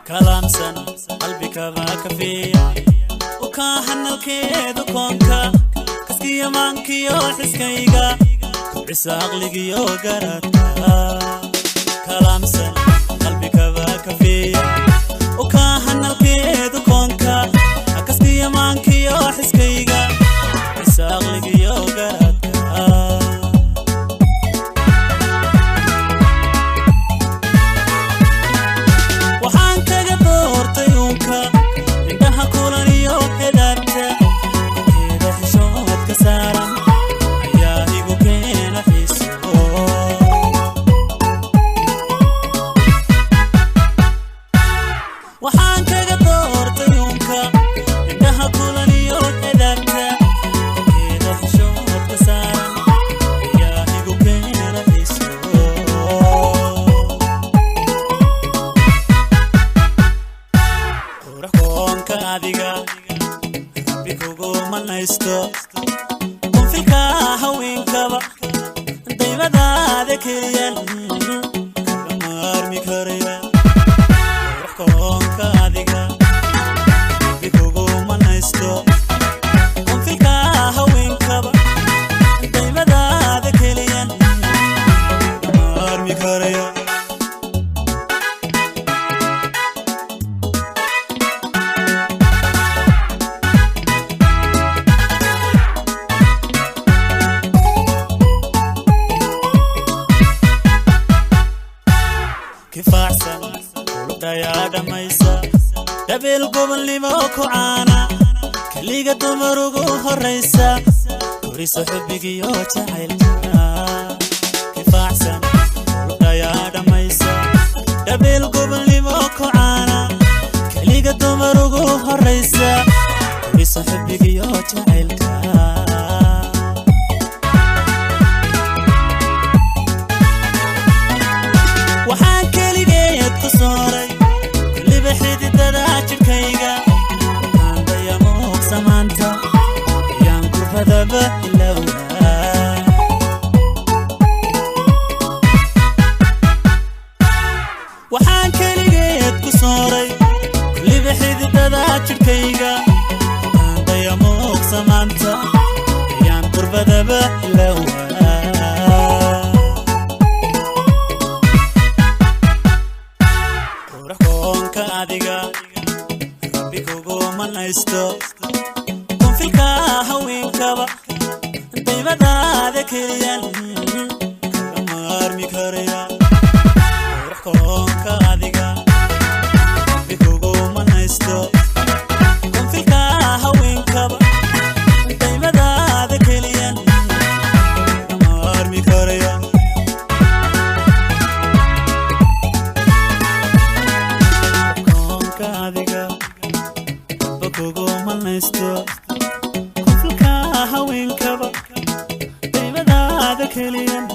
Kalaamsan qalbikaba kafiya ukaahanalkeedu koonka kaskiya maankiyo xiskayga kubcisa aqligiyo garaadka. Kalaamsan qalbikaba kafiya ukaahanalkeedu koonka kaskiya maankiyo xiskayga kubcisa aqligiyo garaadka. Waxaan kaga doortay uunka indhaha kulan iyo hedaabta korkeeda xishoodka saaran ayaa igu keena xiiso. Waxaan kaga doortay uunka indhaha kulan iyo hedaabta korkeeda xishoodka saaran ayaa igu keena xiiso. Qurux koonka adiga Rabbi kugu manaysto, kunfilka haweenkaba daymadaada keliyan kaga maarmi karaya. Qurux koonka adiga Rabbi kugu manaysto, kunfilka haweenkaba daymadaada keliyan kaga maarmi karaya. Kifaacsan kulubdhayaa dhammaysa dhabeel gobolnimo ku caana keliga dumar ugu horraysa koriso xubbigiyo jacaylka. Kifaacsan kulubdhayaa dhammaysa dhabeel gobolnimo ku caana keliga dumar ugu horraysa koriso xubbigiyo jacaylka. Waxaan keligeed ku sooray kulliba xididada jidhkayga waxaan dayamuuqsamaanta ayaan kurbadaba ilowaa. Waxaan keligeed ku sooray kulliba xididada jidhkayga waxaan dayamuuqsamaanta ayaan kurbadaba ilowaa. Qurux koonka adiga Rabbi kugu manaysto, kunfilka haweenkaba daymadaada keliyan kaga maarmi karaya. Qurux koonka adiga Rabbi kugu manaysto, kunfilka haweenkaba daymadaada keliyan kaga maarmi karaya. Koonka adiga Rabbi kugu manaysto, kunfilka haweenkaba daymadaada keliyan.